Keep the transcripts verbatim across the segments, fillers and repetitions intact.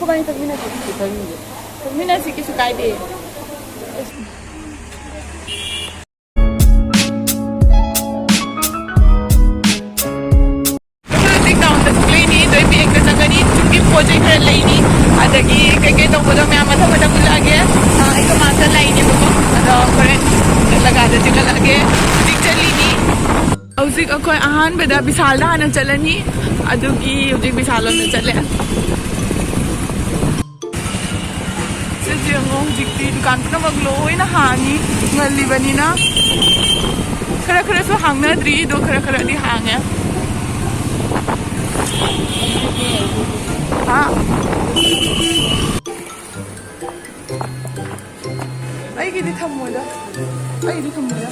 ꯏꯕꯥꯅꯤ ꯊꯛꯃꯤꯟꯅꯁꯦ꯫ ꯊꯛꯃꯤꯟꯅꯁꯤ, ꯀꯩꯁꯨ ꯀꯥꯏꯗꯦ꯫ ꯑꯩꯈꯣꯏ ꯍꯧꯖꯤꯛ ꯇꯥꯎꯟꯗ ꯊꯣꯛꯂꯛꯏꯅꯤ, ꯑꯗꯣ ꯑꯩ ꯕꯦꯡꯗ ꯆꯪꯒꯅꯤ, ꯌꯨꯝꯒꯤ ꯄꯣꯠ ꯆꯩ ꯈꯔ ꯂꯩꯅꯤ, ꯑꯗꯒꯤ ꯀꯩꯀꯩ ꯇꯧꯕꯗꯣ ꯃꯌꯥꯝ ꯃꯊꯪ ꯃꯊꯪ ꯎꯠꯂꯛꯑꯒꯦ꯫ ꯑꯥ, ꯑꯩ ꯀꯃꯥꯟꯗ ꯂꯥꯛꯏꯅꯦꯕꯀꯣ, ꯑꯗꯣ ꯍꯣꯔꯦꯟ ꯆꯠꯂꯀꯥꯟꯗ ꯆꯤꯡꯈꯠꯂꯛꯑꯒꯦ꯫ ꯍꯧꯖꯤꯛ ꯆꯠꯂꯤꯅꯤ꯫ ꯍꯧꯖꯤꯛ ꯑꯩꯈꯣꯏ ꯑꯍꯥꯟꯕꯗ ꯕꯤꯁꯥꯜꯗ ꯍꯥꯟꯅ ꯆꯠꯂꯅꯤ, ꯑꯗꯨꯒꯤ ꯍꯧꯖꯤꯛ ꯕꯤꯁꯥꯜ ꯂꯣꯝꯗ ꯆꯠꯂꯦ꯫ ꯁꯤꯁꯦ ꯌꯦꯡꯉꯣ, ꯍꯧꯖꯤꯛꯇꯤ ꯗꯨꯀꯥꯟ ꯄꯨꯝꯅꯃꯛ ꯂꯣꯏꯅ ꯍꯥꯡꯉꯤ, ꯉꯜꯂꯤꯕꯅꯤꯅ꯫ ꯈꯔ ꯈꯔꯁꯨ ꯍꯥꯡꯅꯗ꯭ꯔꯤ, ꯑꯗꯣ ꯈꯔ ꯈꯔꯗꯤ ꯍꯥꯡꯉꯦ꯫ ꯍꯥ? ꯑꯩꯒꯤꯗꯤ ꯊꯝꯃꯣꯏꯗ, ꯑꯩꯒꯤꯗꯤ ꯊꯝꯃꯣꯏꯗ꯫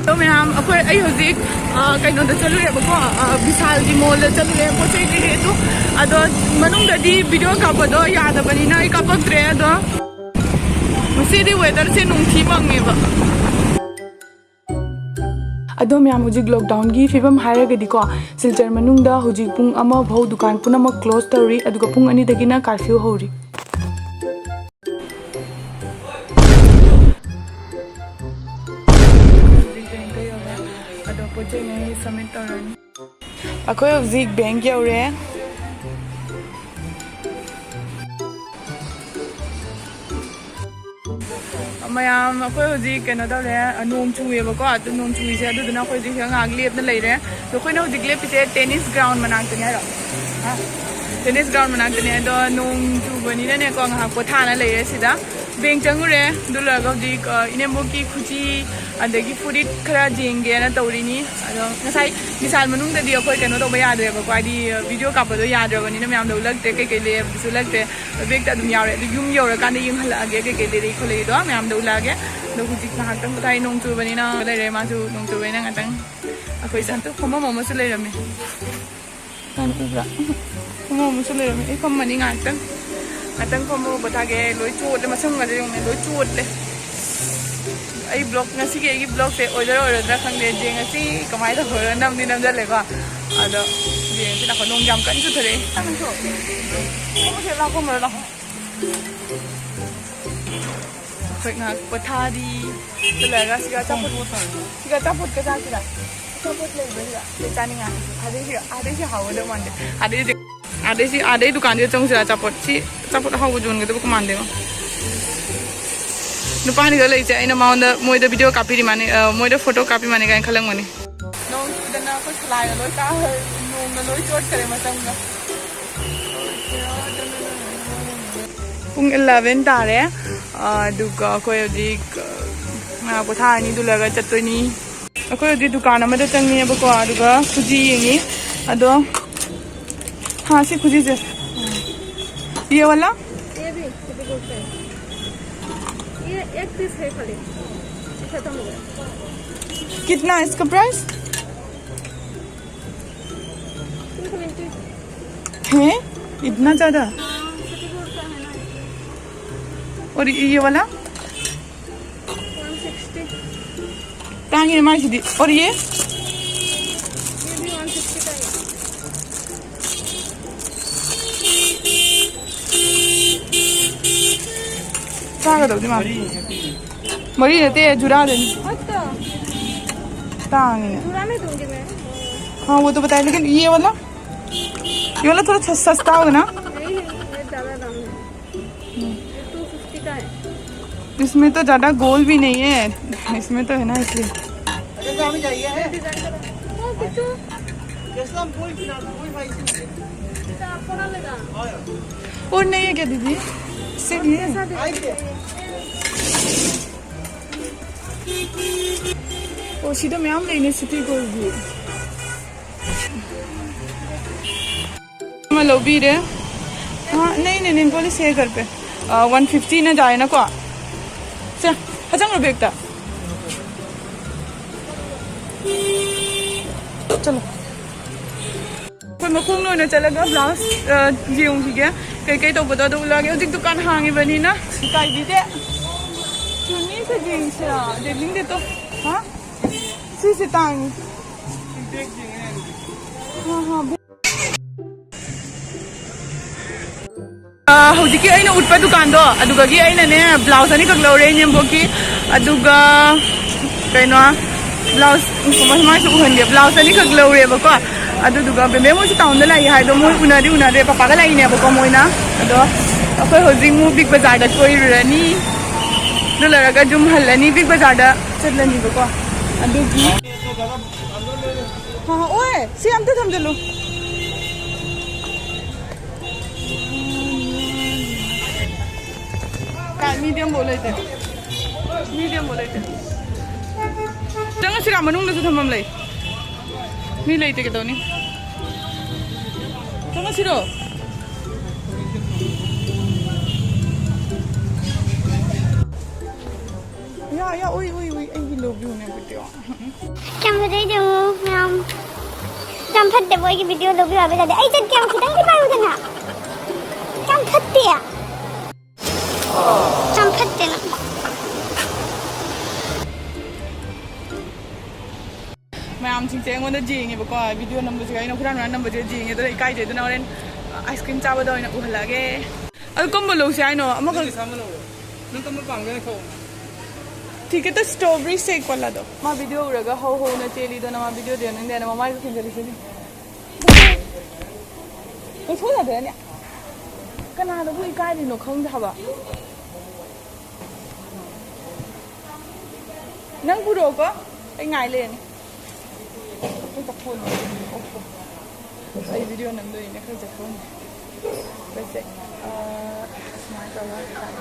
ꯑꯗꯣ ꯃꯌꯥꯝ, ꯑꯩꯈꯣꯏ, ꯑꯩ ꯍꯧꯖꯤꯛ, ꯑ, ꯀꯩꯅꯣꯗ ꯆꯠꯂꯨꯔꯦꯕꯀꯣ, ꯑ, ꯕꯤꯁꯥꯜꯒꯤ ꯃꯣꯜꯗ ꯆꯠꯂꯨꯔꯦ, ꯄꯣꯠ ꯆꯩ ꯀꯩꯀꯩ ꯑꯗꯨ, ꯑꯗꯣ ꯃꯅꯨꯡꯗꯗꯤ ꯚꯤꯗꯤꯑꯣ ꯀꯥꯞꯄꯗꯣ ꯌꯥꯗꯕꯅꯤꯅ ꯑꯩ ꯀꯥꯞꯄꯛꯇ꯭ꯔꯦ꯫ ꯑꯗꯣ ꯉꯁꯤꯗꯤ ꯋꯦꯗꯔꯁꯦ ꯅꯨꯡꯊꯤ ꯃꯪꯉꯦꯕ꯫ ꯑꯗꯣ ꯃꯌꯥꯝ, ꯍꯧꯖꯤꯛ ꯂꯣꯛꯗꯥꯎꯟꯒꯤ ꯐꯤꯕꯝ ꯍꯥꯏꯔꯒꯗꯤꯀꯣ, ꯁꯤꯜꯆꯔ ꯃꯅꯨꯡꯗ ꯍꯧꯖꯤꯛ ꯄꯨꯡ ꯑꯃ ꯐꯥꯎ ꯗꯨꯀꯥꯟ ꯄꯨꯝꯅꯃꯛ ꯀ꯭ꯂꯣꯁ ꯇꯧꯔꯤ, ꯑꯗꯨꯒ ꯄꯨꯡ ꯑꯅꯤꯗꯒꯤꯅ ꯀꯥꯔꯐ꯭ꯌꯨ ꯍꯧꯔꯤ꯫ ꯍꯧꯖꯤꯛ ꯕꯦꯡꯛꯇ ꯌꯧꯔꯦ꯫ ꯑꯗꯣ ꯄꯣꯠ ꯆꯩ ꯉꯩ ꯁꯕꯃꯤꯠ ꯇꯧꯔꯅꯤ꯫ ꯑꯩꯈꯣꯏ ꯍꯧꯖꯤꯛ ꯕꯦꯡꯛ ꯌꯧꯔꯦ꯫ ꯃꯌꯥꯝ, ꯑꯩꯈꯣꯏ ꯍꯧꯖꯤꯛ ꯀꯩꯅꯣ ꯇꯧꯔꯦ, ꯅꯣꯡ ꯆꯨꯏꯌꯦꯕꯀꯣ, ꯑꯗꯨ ꯅꯣꯡ ꯆꯨꯔꯤꯁꯦ, ꯑꯗꯨꯗꯨꯅ ꯑꯩꯈꯣꯏ ꯍꯧꯖꯤꯛ ꯉꯥꯏꯍꯥꯛ ꯂꯦꯞꯅ ꯂꯩꯔꯦ꯫ ꯑꯗꯣ ꯑꯩꯈꯣꯏꯅ ꯍꯧꯖꯤꯛ ꯂꯦꯞꯄꯤꯁꯦ ꯇꯦꯅꯤꯁ ꯒ꯭ꯔꯥꯎꯟ ꯃꯅꯥꯛꯇꯅꯦ ꯍꯥꯏꯔꯣ? ꯍꯥ? ꯇꯦꯅꯤꯁ ꯒ꯭ꯔꯥꯎꯟ ꯃꯅꯥꯛꯇꯅꯦ꯫ ꯑꯗꯣ ꯅꯣꯡ ꯆꯨꯕꯅꯤꯅꯅꯦꯀꯣ, ꯉꯥꯏꯍꯥꯛ ꯄꯣꯊꯥꯅ ꯂꯩꯔꯦ ꯁꯤꯗ꯫ ꯕꯦꯡꯛ ꯆꯪꯉꯨꯔꯦ, ꯑꯗꯨ ꯂꯣꯏꯔꯒ ꯍꯧꯖꯤꯛ, ꯑ, ꯏꯅꯦꯝꯕꯣꯛꯀꯤ ꯈꯨꯖꯤ ꯑꯗꯒꯤ ꯐꯨꯔꯤꯠ ꯈꯔ ꯌꯦꯡꯒꯦꯅ ꯇꯧꯔꯤꯅꯤ꯫ ꯑꯗꯣ ꯉꯁꯥꯏ ꯕꯤꯁꯥꯜ ꯃꯅꯨꯡꯗꯗꯤ ꯑꯩꯈꯣꯏ ꯀꯩꯅꯣ ꯇꯧꯕ ꯌꯥꯗ꯭ꯔꯦꯕꯀꯣ, ꯍꯥꯏꯗꯤ, ꯑ, ꯚꯤꯗꯤꯑꯣ ꯀꯥꯞꯄꯗꯣ ꯌꯥꯗ꯭ꯔꯕꯅꯤꯅ ꯃꯌꯥꯝꯗꯣ ꯎꯠꯂꯛꯇ꯭ꯔꯦ, ꯀꯩꯀꯩ ꯂꯩꯔꯕꯗꯨꯁꯨ ꯎꯠꯂꯛꯇ꯭ꯔꯦ꯫ ꯑꯗꯣ ꯕꯦꯛꯇ ꯑꯗꯨꯝ ꯌꯥꯎꯔꯦ꯫ ꯑꯗꯨ ꯌꯨꯝ ꯌꯧꯔꯀꯥꯟꯗ ꯌꯦꯡꯍꯜꯂꯛꯑꯒꯦ ꯀꯩꯀꯩ ꯂꯩꯔꯛꯏ ꯈꯣꯠꯂꯛꯏꯗꯣ ꯃꯌꯥꯝꯗꯣ ꯎꯠꯂꯛꯑꯒꯦ꯫ ꯑꯗꯣ ꯍꯧꯖꯤꯛ ꯉꯥꯏꯍꯥꯛꯇꯪ ꯄꯣꯊꯥꯏ, ꯅꯣꯡ ꯆꯨꯕꯅꯤꯅ ꯂꯩꯔꯦ, ꯃꯥꯁꯨ ꯅꯣꯡ ꯆꯨꯕꯅꯤꯅ ꯉꯥꯛꯇꯪ꯫ ꯑꯩꯈꯣꯏ ꯁꯟꯇꯨ ꯐꯝꯐꯝ ꯑꯃꯁꯨ ꯂꯩꯔꯝꯃꯦ꯫ ꯅꯪ ꯎꯕ꯭ꯔꯥ? ꯐꯝꯐꯝ ꯑꯃꯁꯨ ꯂꯩꯔꯝꯃꯦ꯫ ꯑꯩ ꯐꯝꯃꯅꯤ ꯉꯥꯏꯍꯥꯛꯇꯪ꯫ ꯉꯥꯏꯍꯥꯛꯇꯪ ꯐꯝꯃꯒ ꯄꯣꯊꯥꯒꯦ꯫ ꯂꯣꯏ ꯆꯣꯠꯂꯦ, ꯃꯁꯝꯒꯁꯦ ꯌꯦꯡꯉꯨꯅꯦ, ꯂꯣꯏ ꯆꯣꯠꯂꯦ꯫ ꯑꯩ ꯕ꯭ꯂꯣꯛ, ꯉꯁꯤꯒꯤ ꯑꯩꯒꯤ ꯕ꯭ꯂꯣꯛꯁꯦ ꯑꯣꯏꯗꯣꯏꯔꯥ ꯑꯣꯏꯔꯣꯏꯗ꯭ꯔꯥ ꯈꯪꯗꯦ꯫ ꯑꯗꯨꯗꯤ ꯉꯁꯤ ꯀꯃꯥꯏꯅ ꯇꯧꯕꯅꯣ, ꯅꯝꯗꯤ ꯅꯝꯖꯜꯂꯦꯀꯣ꯫ ꯑꯗꯣ ꯌꯦꯡꯁꯤ ꯂꯥꯛꯈꯣ, ꯅꯣꯡ ꯌꯥꯝ ꯀꯟꯅ ꯆꯨꯊꯔꯛꯑꯦ꯫ ꯅꯪꯁꯨ ꯈꯣꯡꯎꯞꯁꯦ ꯂꯥꯛꯈꯣ, ꯃꯔꯣ ꯂꯥꯛꯈꯣ꯫ ꯑꯩꯈꯣꯏ ꯉꯥꯏꯍꯥꯛ ꯄꯣꯊꯥꯔꯤ꯫ ꯑꯗꯨ ꯂꯣꯏꯔꯒ ꯁꯤꯒ ꯑꯆꯥꯄꯣꯠ, ꯁꯤꯒ ꯑꯆꯥꯄꯣꯠꯀ ꯆꯥꯁꯤꯔ? ꯑꯆꯥꯄꯣꯠ ꯂꯩꯕ꯭ꯔꯥ ꯁꯤꯗ? ꯑꯗꯨ ꯆꯥꯅꯤꯡꯉꯥꯏ꯫ ꯑꯥꯗꯩꯁꯤꯒ, ꯑꯥꯗꯩꯁꯤ ꯍꯥꯎꯒꯗꯧ ꯃꯥꯟꯗꯦ꯫ ꯑꯥꯗꯩꯁꯤ, ꯑꯥꯗꯩꯁꯤ, ꯑꯥꯗꯩ ꯗꯨꯀꯥꯟꯁꯤꯗ ꯆꯪꯁꯤꯔ? ꯑꯆꯥꯄꯣꯠ, ꯁꯤ ꯑꯆꯥꯄꯣꯠ ꯑꯍꯥꯎꯕ ꯌꯣꯟꯒꯗꯕ ꯀꯃꯥꯟꯗꯦꯉꯣ꯫ ꯅꯨꯄꯥꯅꯤꯒ ꯂꯩꯁꯦ, ꯑꯩꯅ ꯃꯉꯣꯟꯗ, ꯃꯣꯏꯗ ꯚꯤꯗꯤꯑꯣ ꯀꯥꯞꯄꯤꯔꯤ ꯃꯥꯅꯤ, ꯑ, ꯃꯣꯏꯗ ꯐꯣꯇꯣ ꯀꯥꯞꯄꯤ ꯃꯥꯅꯤ ꯀꯥꯏꯅ ꯈꯜꯂꯝꯒꯅꯤ꯫ ꯅꯣꯡ ꯆꯨꯗꯅ ꯑꯩꯈꯣꯏ ꯁꯂꯥꯏꯒ ꯂꯣꯏ ꯀꯥꯈ꯭ꯔꯦ, ꯅꯣꯡꯅ ꯂꯣꯏ ꯆꯣꯠꯈ꯭ꯔꯦ ꯃꯇꯝꯒ꯫ ꯄꯨꯡ eleven ꯇꯥꯔꯦ꯫ ꯑꯗꯨꯒ ꯑꯩꯈꯣꯏ ꯍꯧꯖꯤꯛ, ꯑ, ꯄꯣꯊꯥꯔꯅꯤ, ꯑꯗꯨ ꯂꯣꯏꯔꯒ ꯆꯠꯇꯣꯏꯅꯤ꯫ ꯑꯩꯈꯣꯏ ꯍꯧꯖꯤꯛ ꯗꯨꯀꯥꯟ ꯑꯃꯗ ꯆꯪꯉꯦꯕꯀꯣ, ꯑꯗꯨꯒ ꯈꯨꯖꯤ ꯌꯦꯡꯉꯤ꯫ ꯑꯗꯣ, ꯍꯥ, ꯁꯤ ꯈꯨꯖꯤꯁꯦ꯫ ये वाला? ये भी सिटी गोल्ड का है। ये एक पीस है खाली, खत्म हो गया। कितना है इसका प्राइस? To seventy. है? इतना ज़्यादा? हाँ, सिटी गोल्ड का है ना। और ये वाला? One sixty. तांगे मार दी। और ये? ये भी वन सिक्सटी का है। ꯆꯥꯒꯗꯧꯗꯤ ꯃꯥꯜꯂꯦ꯫ ꯃꯔꯤ ꯅꯠꯇꯦ, ꯖꯨꯔꯥꯗꯅꯤ꯫ ꯑꯠꯇꯣ꯫ ꯇꯥꯡꯉꯤꯅꯦ꯫ ꯖꯨꯔꯥ ꯃꯤ ꯗꯨꯡꯒꯤ ꯃꯦ꯫ हाँ, वो तो बताया, लेकिन ये वाला, ये वाला थोड़ा स-, सस्ता होगा ना? नहीं, नहीं, ये ज़्यादा दाम है। ये टू फिफ्टी का है। इसमें तो ज़्यादा गोल भी नहीं है, इसमें तो है ना, इसलिए। अच्छा, तो हमें चाहिए है। डिज़ाइन का। ओ, किचू। जैसे हम कोई फिलहाल, कोई भाई से नहीं है। अच्छा, आपको ना लेगा। हाँ यार। और नहीं है क्या दीदी? सिर्फ ये? कैसा दे? आई क्या? ꯑꯣ, ꯁꯤꯗ ꯃꯌꯥꯝ ꯂꯩꯅꯦ, ꯁꯤꯇꯤ ꯒꯣꯜꯒꯤ꯫ ꯑꯃ ꯂꯧꯕꯤꯔꯦ꯫ हाँ, नहीं, नहीं, नहीं, बोले छः घर पे। आ, वन फिफ्टी ना जाए ना को। से, हजम रो बेटा। चलो। ꯑꯩꯈꯣꯏ ꯃꯈꯣꯡ ꯂꯣꯏꯅ ꯆꯠꯂꯒ ꯕ꯭ꯂꯥꯎꯁ, ꯑ, ꯌꯦꯡꯈꯤꯒꯦ꯫ ꯀꯩꯀꯩ ꯇꯧꯕꯗꯣ ꯑꯗꯨ ꯎꯠꯂꯛꯑꯒꯦ꯫ ꯍꯧꯖꯤꯛ ꯗꯨꯀꯥꯟ ꯍꯥꯡꯉꯤꯕꯅꯤꯅ ꯀꯥꯏꯕꯤꯗꯦ꯫ ꯆꯨꯅꯤꯁꯦ ꯌꯦꯡꯁꯤꯔꯥ? ꯌꯦꯡꯅꯤꯡꯗꯦ ꯇꯣ꯫ ꯍꯥ? ꯁꯤꯁꯦ ꯇꯥꯡꯉꯤ꯫ ꯑ, ꯍꯧꯖꯤꯛꯀꯤ ꯑꯩꯅ ꯎꯠꯄ ꯗꯨꯀꯥꯟꯗꯣ, ꯑꯗꯨꯗꯒꯤ ꯑꯩꯅꯅꯦ ꯕ꯭ꯂꯥꯎꯁ ꯑꯅꯤꯈꯛ ꯂꯧꯔꯦ ꯏꯅꯦꯝꯕꯣꯛꯀꯤ꯫ ꯑꯗꯨꯒ ꯀꯩꯅꯣ, ꯕ꯭ꯂꯥꯎꯁ, ꯃꯃꯥꯏꯁꯨ ꯎꯍꯟꯒꯦ, ꯕ꯭ꯂꯥꯎꯁ ꯑꯅꯤꯈꯛ ꯂꯧꯔꯦꯕꯀꯣ꯫ ꯑꯗꯨꯗꯨꯒ ꯕꯦꯝꯕꯦꯝ ꯃꯣꯏꯁꯨ ꯇꯥꯎꯟꯗ ꯂꯥꯛꯏ ꯍꯥꯏꯗꯣ, ꯃꯣꯏ ꯎꯅꯗꯤ ꯎꯅꯗ꯭ꯔꯦ, ꯄꯄꯥꯒ ꯂꯥꯛꯏꯅꯦꯕꯀꯣ ꯃꯣꯏꯅ꯫ ꯑꯗꯣ ꯑꯩꯈꯣꯏ ꯍꯧꯖꯤꯛ ꯑꯃꯨꯛ ꯕꯤꯛ ꯕꯖꯥꯔꯗ ꯀꯣꯏꯔꯨꯔꯅꯤ꯫ ꯑꯗꯨ ꯂꯣꯏꯔꯒ ꯌꯨꯝ ꯍꯜꯂꯅꯤ, ꯕꯤꯛ ꯕꯖꯥꯔꯗ ꯆꯠꯂꯅꯤꯕꯀꯣ꯫ ꯑꯗꯨꯒꯤ ꯍꯥ, ꯍꯥ, ꯑꯣꯏ, ꯁꯤ ꯑꯝꯇ ꯊꯝꯖꯜꯂꯨ꯫ ꯀꯥꯏ, ꯃꯤꯗꯤ ꯑꯝꯐꯥꯎ ꯂꯩꯇꯦ꯫ ꯃꯤꯗꯤ ꯑꯝꯐꯥꯎ ꯂꯩꯇꯦ꯫ ꯆꯪꯉꯁꯤꯔꯥ? ꯃꯅꯨꯡꯗꯁꯨ ꯊꯝꯐꯝ ꯂꯩ꯫ ꯃꯤ ꯂꯩꯇꯦ, ꯀꯩꯗꯧꯅꯤ? ꯆꯪꯉꯁꯤꯔꯣ? ꯌꯥ, ꯌꯥ, ꯎꯏ, ꯎꯏ, ꯎꯏ, ꯑꯩꯒꯤ ꯂꯣꯕꯤꯌꯨꯅꯦ ꯚꯤꯗꯤꯑꯣ꯫ ꯌꯥꯝ ꯐꯖꯩ ꯌꯦꯡꯉꯨ ꯃꯌꯥꯝ꯫ ꯌꯥꯝ ꯐꯠꯇꯦ ꯃꯣꯏꯒꯤ ꯚꯤꯗꯤꯑꯣ ꯂꯧꯕꯤꯌꯨ ꯍꯥꯏꯕ ꯌꯥꯗꯦ꯫ ꯑꯩ ꯆꯠꯀꯦ ꯌꯥꯝ ꯈꯤꯇꯪꯗꯤ ꯄꯥꯏꯌꯨꯗꯅ꯫ ꯌꯥꯝ ꯐꯠꯇꯦ꯫ ꯌꯥꯝ ꯐꯠꯇꯦ ꯅꯪ꯫ ꯃꯌꯥꯝꯁꯤꯡꯁꯦ ꯑꯩꯉꯣꯟꯗ ꯌꯦꯡꯉꯦꯕꯀꯣ, ꯚꯤꯗꯤꯑꯣ ꯅꯝꯕꯁꯤꯒ ꯑꯩꯅ ꯍꯨꯔꯥꯟ ꯍꯨꯔꯥꯟ ꯅꯝꯕꯁꯤꯒ ꯌꯦꯡꯉꯦ꯫ ꯑꯗꯨꯅ ꯏꯀꯥꯏꯖꯩ꯫ ꯑꯗꯨꯅ ꯍꯣꯔꯦꯟ ꯑꯥꯏꯁ ꯀ꯭ꯔꯤꯝ ꯆꯥꯕꯗ ꯑꯣꯏꯅ ꯎꯍꯜꯂꯛꯑꯒꯦ꯫ ꯑꯗꯨ ꯀꯝꯕ ꯂꯧꯁꯦ ꯍꯥꯏꯅꯣ? ꯑꯃꯈꯛ꯫ ꯅꯪ ꯀꯝꯕ ꯄꯥꯝꯒꯦ ꯈꯜꯂꯣ꯫ ꯊꯤꯀꯦꯠꯇ ꯁ꯭ꯇ꯭ꯔꯣꯕꯦꯔꯤ ꯁꯦꯛ ꯋꯥꯂꯥꯗꯣ꯫ ꯃꯥ ꯚꯤꯗꯤꯑꯣ ꯎꯔꯒ ꯍꯧ ꯍꯧꯅ ꯆꯦꯜꯂꯤꯗꯣ, ꯅꯃꯥ ꯚꯤꯗꯤꯑꯣꯗꯣ ꯌꯦꯡꯅꯤꯡꯗꯦꯅ ꯃꯃꯥꯏꯗꯣ ꯈꯦꯡꯖꯜꯂꯤꯁꯤꯅꯤ꯫ ꯂꯧꯊꯣꯛ ꯌꯥꯗ꯭ꯔꯅꯦ? ꯀꯅꯥꯗꯕꯨ ꯏꯀꯥꯏꯔꯤꯅꯣ ꯈꯪꯗꯦ ꯍꯥꯏꯕ꯫ ꯅꯪ ꯄꯨꯔꯛꯑꯣꯀꯣ, ꯑꯩ ꯉꯥꯏ ꯂꯩꯔꯅꯤ꯫ ꯑꯩꯈꯣꯏ ꯆꯠꯈꯣꯟꯅꯦ꯫ ꯑꯩ ꯚꯤꯗꯤꯑꯣ ꯅꯝꯗꯣꯏꯅꯦ, ꯑꯩꯈꯣꯏ ꯆꯠꯈꯣꯟꯅꯦ꯫ ꯑꯩꯈꯣꯏꯁꯦ, ꯑ, ꯁꯨꯃꯥꯏꯅ ꯇꯧꯔꯒ ꯍꯥꯏꯇꯥꯔꯦ꯫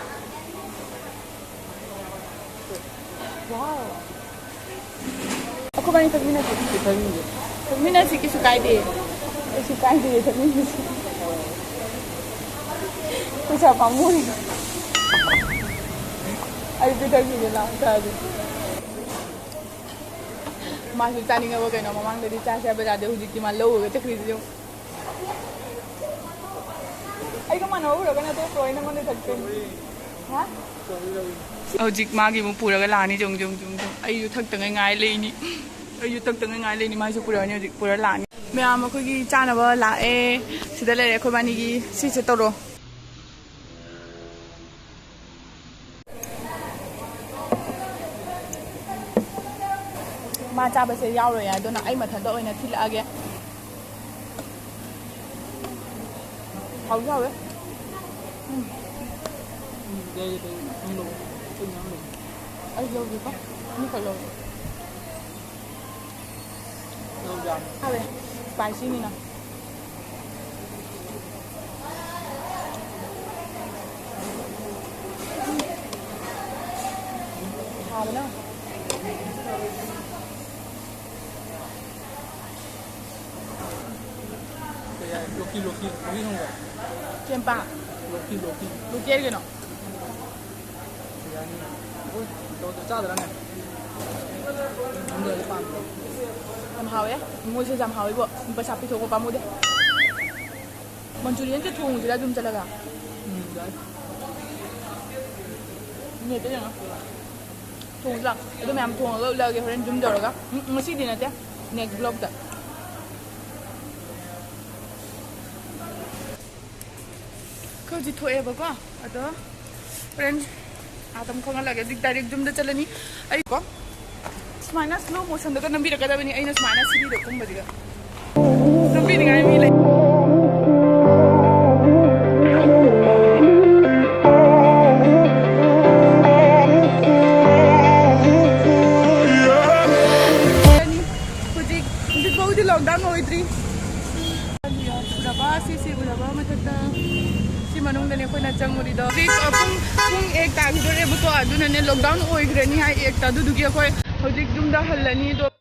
ꯋꯥꯎ! ꯑꯩꯈꯣꯏꯕꯥꯅꯤ ꯆꯠꯃꯤꯟꯅꯁꯦ꯫ ꯆꯠꯃꯤꯟꯅꯁꯤ, ꯀꯩꯁꯨ ꯀꯥꯏꯗꯦ꯫ ꯀꯩꯁꯨ ꯀꯥꯏꯗꯦ, ꯆꯠꯃꯤꯟꯅꯁꯤ꯫ ꯄꯩꯁꯥ ꯄꯥꯝꯃꯨꯏ꯫ ꯑꯩ ꯄꯤꯊꯛꯈꯤꯒꯦ, ꯂꯥꯛꯇꯥꯔꯗꯤ꯫ ꯃꯥꯁꯨ ꯆꯥꯅꯤꯡꯉꯕ ꯀꯩꯅꯣ, ꯃꯃꯥꯡꯗꯗꯤ ꯆꯥꯁꯦ ꯍꯥꯏꯕ ꯌꯥꯗꯦ, ꯍꯧꯖꯤꯛꯇꯤ ꯃꯥ ꯂꯧꯔꯒ ꯆꯠꯈ꯭ꯔꯤꯁꯦ ꯌꯦꯡꯉꯨ꯫ ꯑꯩꯒ ꯃꯥꯟꯅꯕ ꯎꯔꯒꯅ ꯇꯣꯛꯈ꯭ꯔꯣ, ꯑꯩ ꯅꯪꯉꯣꯟꯗ ꯊꯛꯇꯣꯏꯅꯤ꯫ ꯍꯥ? ꯍꯧꯖꯤꯛ ꯃꯥꯒꯤ ꯑꯃꯨꯛ ꯄꯨꯔꯒ ꯂꯥꯛꯑꯅꯤ, ꯖꯨꯡ, ꯖꯨꯡ, ꯖꯨꯡ, ꯖꯨꯡ꯫ ꯑꯩꯁꯨ ꯊꯛꯇꯉꯩ ꯉꯥꯏ ꯂꯩꯅꯤ꯫ ꯑꯩꯁꯨ ꯊꯛꯇꯉꯩ ꯉꯥꯏ ꯂꯩꯅꯤ꯫ ꯃꯥꯁꯨ ꯄꯨꯔꯛꯑꯅꯤ, ꯍꯧꯖꯤꯛ ꯄꯨꯔ ꯂꯥꯛꯑꯅꯤ꯫ ꯃꯌꯥꯝ ꯑꯩꯈꯣꯏꯒꯤ ꯆꯥꯅꯕ ꯂꯥꯛꯑꯦ꯫ ꯁꯤꯗ ꯂꯩꯔꯦ ꯑꯩꯈꯣꯏꯕꯥꯅꯤꯒꯤ꯫ ꯁꯤꯁꯦ ꯇꯧꯔꯣ꯫ ꯃꯥ ꯆꯥꯕꯁꯦ ꯌꯥꯎꯔꯣꯏ, ꯑꯗꯨꯅ ꯑꯩ ꯃꯊꯟꯇ ꯑꯣꯏꯅ ꯊꯤꯜꯂꯛꯑꯒꯦ꯫ ꯍꯥꯎꯁꯨ ꯍꯥꯎꯋꯦ꯫ ꯎꯝ꯫ ꯑꯩ ꯂꯧꯒꯦꯀꯣ꯫ ꯑꯅꯤꯈꯛ ꯂꯧꯒꯦ꯫ ꯍꯥꯎꯋꯦ꯫ Spicy ꯅꯤꯅ꯫ ꯍꯥꯎꯕꯅ꯫ ꯀꯩ ꯍꯥꯏ? ꯂꯣꯀꯤ, ꯂꯣꯀꯤ, ꯂꯣꯀꯤ ꯈꯪꯕ꯭ꯔꯥ? ꯆꯦꯝꯄꯥ꯫ ꯂꯣꯀꯤ, ꯂꯣꯀꯤ꯫ Local ꯀꯩꯅꯣ? ꯕꯤꯔꯌꯥꯅꯤ꯫ ꯎꯏ, ꯇꯧꯗꯣ ꯆꯥꯗ꯭ꯔꯥꯅꯦ? ꯅꯪꯗꯤ ꯑꯩ ꯄꯥꯝꯗ꯭ꯔꯣ? ꯌꯥꯝ ꯍꯥꯎꯋꯦ꯫ ꯃꯣꯏꯁꯦ ꯌꯥꯝ ꯍꯥꯎꯋꯦꯕꯣ꯫ ꯄꯩꯁꯥ ꯄꯤꯊꯣꯛꯄ ꯄꯥꯝꯃꯨꯗꯦ꯫ Manchurian ꯁꯦ ꯊꯣꯡꯉꯨꯁꯤꯔꯥ ꯌꯨꯝ ꯆꯠꯂꯒ? ꯎꯝ, ꯌꯥꯏ꯫ ꯅꯦꯠꯇ ꯌꯦꯡꯉꯣ꯫ ꯊꯣꯡꯁꯤꯔꯥ? ꯑꯗꯨ ꯃꯌꯥꯝ ꯊꯣꯡꯉꯒ ꯎꯠꯂꯛꯑꯒꯦ ꯍꯣꯔꯦꯟ ꯌꯨꯝ ꯌꯧꯔꯒ꯫ ꯎꯝ, ꯉꯁꯤꯗꯤ ꯅꯠꯇꯦ, next vlog ꯇ꯫ ꯑꯩꯈꯣꯏ ꯍꯧꯖꯤꯛ ꯊꯣꯛꯑꯦꯕꯀꯣ, ꯑꯗꯣ ꯍꯣꯔꯦꯟ ꯑꯗꯨꯝ ꯈꯪꯍꯜꯂꯒꯦ꯫ ꯍꯧꯖꯤꯛ direct ꯌꯨꯝꯗ ꯆꯠꯂꯅꯤ꯫ ꯑꯩ ꯀꯣ ꯁꯨꯃꯥꯏꯅ slow motion ꯗꯒ ꯅꯝꯕꯤꯔꯛꯀꯗꯕꯅꯤ, ꯑꯩꯅ ꯁꯨꯃꯥꯏꯅ ꯁꯤꯗꯤꯗ ꯀꯨꯝꯕꯁꯤꯒ꯫ ꯅꯝꯕꯤꯅꯤꯡꯉꯥꯏ ꯃꯤ ꯂꯩ꯫ ꯍꯧꯖꯤꯛ, ꯍꯧꯖꯤꯛ ꯐꯥꯎꯗꯤ lockdown ꯑꯣꯏꯗ꯭ꯔꯤ꯫ ꯎꯔꯕ, ꯁꯤꯁꯤ ꯎꯔꯕ ꯃꯊꯛꯇ? ꯁꯤ ꯃꯅꯨꯡꯗꯅꯦ ꯑꯩꯈꯣꯏꯅ ꯆꯪꯉꯨꯔꯤꯗꯣ꯫ ꯍꯧꯖꯤꯛ, ꯑ, ꯄꯨꯡ, ꯄꯨꯡ ꯑꯦꯛ ꯇꯥꯈꯤꯗꯣꯔꯦꯕꯀꯣ, ꯑꯗꯨꯅꯅꯦ lockdown ꯑꯣꯏꯈ꯭ꯔꯅꯤ ꯍꯥꯏ ꯑꯦꯛꯇ꯫ ꯑꯗꯨꯗꯨꯒꯤ ꯑꯩꯈꯣꯏ ꯍꯧꯖꯤꯛ ꯌꯨꯝꯗ ꯍꯜꯂꯅꯤ꯫ ꯑꯗꯣ